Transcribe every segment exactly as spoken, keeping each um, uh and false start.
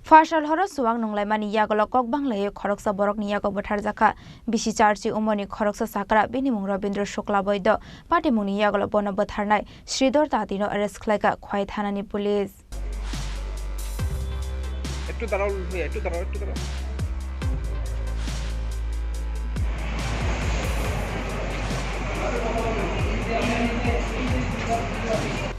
Pharsal horo chuwak nunglaimani yagulo kok banglawi khoroksa borokni yago butharjakha. Bisi charchi umorni khoroksa chakra, bini mung Robindra Shukla Boido. Patimungni yagulo bono butharnai Sridhar Tatino arrest khlaikha Khwai thanani police. একটু দাঁড়াও ভাইয়া, একটু দাঁড়াও, একটু দাঁড়াও।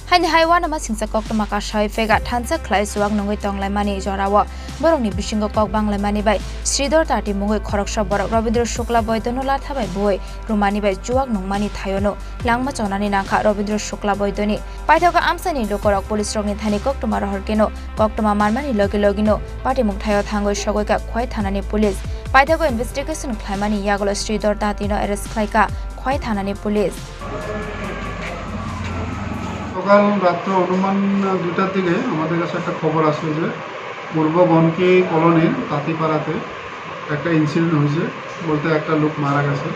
Haini hai uanama singcha koktwma kasawi phega thansa khlai chuwak nungwi tonglaimani jorao. Borokni bisingo kok banglaimani bai Sridhar Tati mungwi khoroksa borok Robindra Shukla Boidono latha bai bui rwmani bai chuwak nungmani thaiono langma chonani nangkha Robindra Shukla Boidoni. Paithago amchaini lukorok police rokni thani koktwma rohor keno koktwma manmani logi logino patimung thaio thangwi sogwikha Khwai thanani police. Paithago investigation khlaimani yagulo Sridhar Tatino arrest khlaikha Khwai thanani police. সকাল রাত্র অনুমান দুইটার দিকে আমাদের কাছে একটা খবর আসে যে পূর্ব বনকি কলোনির তাঁতিপাড়াতে একটা ইনসিডেন্ট হয়েছে, বলতে একটা লোক মারা গেছে।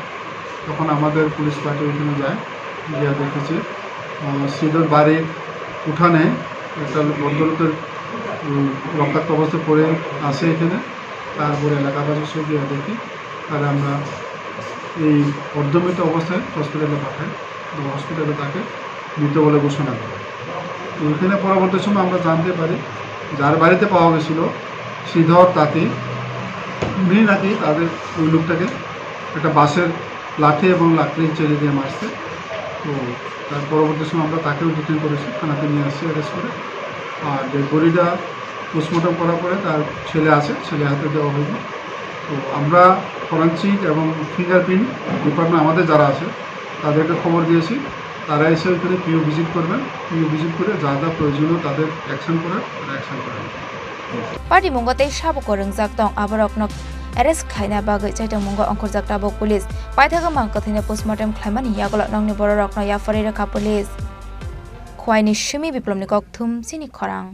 তখন আমাদের পুলিশ পার্টি ওইখানে যায়, গিয়ে দেখেছে, আহ, সিঁদুর বাড়ির উঠানে একটা ভদ্রলোকের, উম, রক্তাক্ত অবস্থায় পড়ে আছে এখানে। তারপরে এলাকাবাসী সব গিয়ে দেখি, আর আমরা এই অর্ধমৃত অবস্থায় হসপিটালে পাঠাই এবং হসপিটালে তাকে মৃত বলে ঘোষণা করে। তো এখানে পরবর্তী সময় আমরা জানতে পারি, যার বাড়িতে পাওয়া গেছিল শ্রীধর তাঁতি, উনি নাকি তাদের ওই লোকটাকে একটা বাঁশের লাঠি এবং লাকড়ি চেরি দিয়ে মারছে। তো তার পরবর্তী সময় আমরা তাকেও ডিটেইন করেছি, থানাতে নিয়ে আসছি অ্যারেস্ট করে। আর ডেড বডিটা পোস্টমর্টম করার পরে তার ছেলে আছে, ছেলে হাতে দেওয়া হইব। তো আমরা ফরেনসিক এবং ফিঙ্গারপ্রিন্ট ডিপার্টমেন্ট আমাদের যারা আছে, তাদেরকে খবর দিয়েছি, তারা এসে ওইখানে পিও ভিজিট করবেন। পিও ভিজিট করে যা যা প্রয়োজনীয় তাদের অ্যাকশন করার, তারা অ্যাকশন করেন। Patimungo tei sabo kwrwngjak tong, aborokno arrest khlaina bagwi chaitokmungo ongkhorjak tabuk police. Paithago mang kwthwino postmortem khlaimani yagulo nokni bororokno yapharwi rwkha police. Khwaini simi Biplomni kokthum chini khorang.